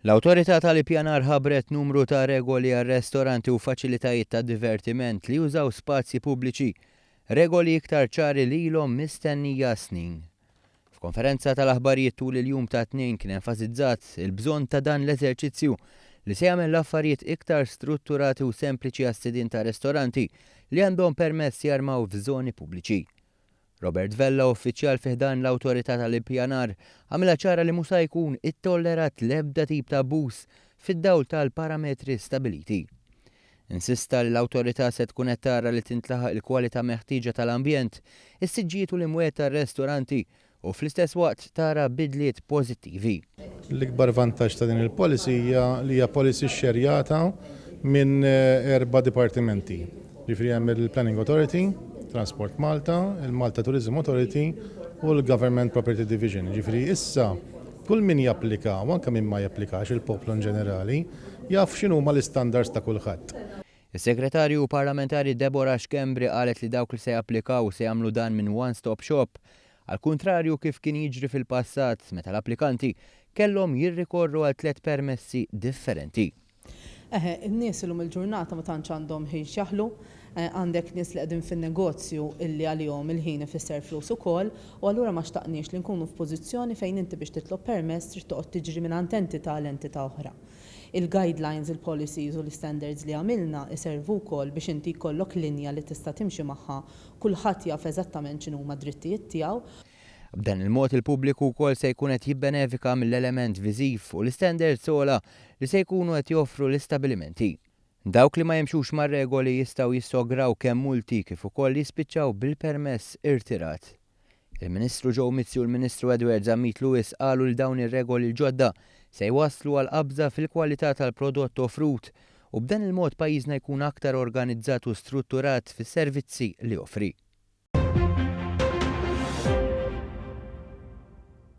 L-Awtorità tal-Ippjanar ħabbret numru ta' regoli għal restoranti u faċilitajiet ta' divertiment li jużaw spazji pubbliċi, regoli iktar ċari li ilhom mistennija snin. F'konferenza tal-aħbarijiet tul il-jum tat-Tnejn kien enfasizzat il-bżonn ta' dan l-eżerċizzju li se jagħmel l-affarijiet iktar strutturati u sempliċi għas-sidien ta' restoranti li għandhom permess jarmaw f'żoni pubbliċi. Robert Vella, uffiċjal fi ħdan l-Awtorità tal-Ippjanar, għamilha ċara li mhu sa jkun ittollerat l-ebda tip ta' abbuż fid-dawl tal-parametri stabiliti. Insista li l-Awtorità se tkun qed tara li tintlaħaq il-kwalità meħtieġa tal-ambjent, is-siġġijiet u l-imwiet tar-restoranti u fl-istess waqt tara bidliet pożittivi. L-ikbar vantaġġ ta' din il-policy hija li hija policy xxerjata minn erba' dipartimenti. Jiġifieri hemm il-Planning Authority, Transport Malta, il-Malta Tourism Authority u l-Government Property Division. Jiġifieri issa kull min japplika u anke min ma japplikax, il-poplu in ġenerali, jaf x'inhuma l-istandards ta' kulħadd. Is-Segretarju Parlamentari Deborah Schembri qalet li dawk li se japplikaw se jagħmlu dan minn one stop shop, għall-kuntrarju kif kien jiġri fil-passat meta l-applikanti kellhom jirrikorru għal tlett permessi differenti. Eħe, in-nies illum il-ġurnata ma tantx għandhom ħin x'jaħlu. Għandek nies li qegħdin fin-negozju illi għalihom il-ħin ifisser flus ukoll u allura ma xtaqniex li nkunu f'pożizzjoni fejn inti biex titlob permess trid toqgħod tiġri mingħand entità għal entità oħra. Il-guidelines, il-policies u l-istandards li għamilna iservu wkoll biex inti jkollok linja li tista' timxi magħha, kulħadd jaf eżattament x'inhuma d-drittijiet tiegħu. B'dan il-mod il-pubbliku wkoll se jkun qed jibbenefika mill-element viżiv u l-istandards ogħla li se jkunu qed joffru l-istabilimenti. Dawk li ma jimxux mar-regoli jistgħu jissograw kemm multi kif ukoll jispiċċaw bil-permess irtirat. Il-Ministru Joe Mizzi u l-Ministru Edward Zammit Lewis qalu li dawn ir-regoli l-ġodda se jwasslu għal qabża fil-kwalità tal-prodott offrut u b'dan il-mod pajjiżna jkun aktar organizzat u strutturat fis-servizzi li joffri.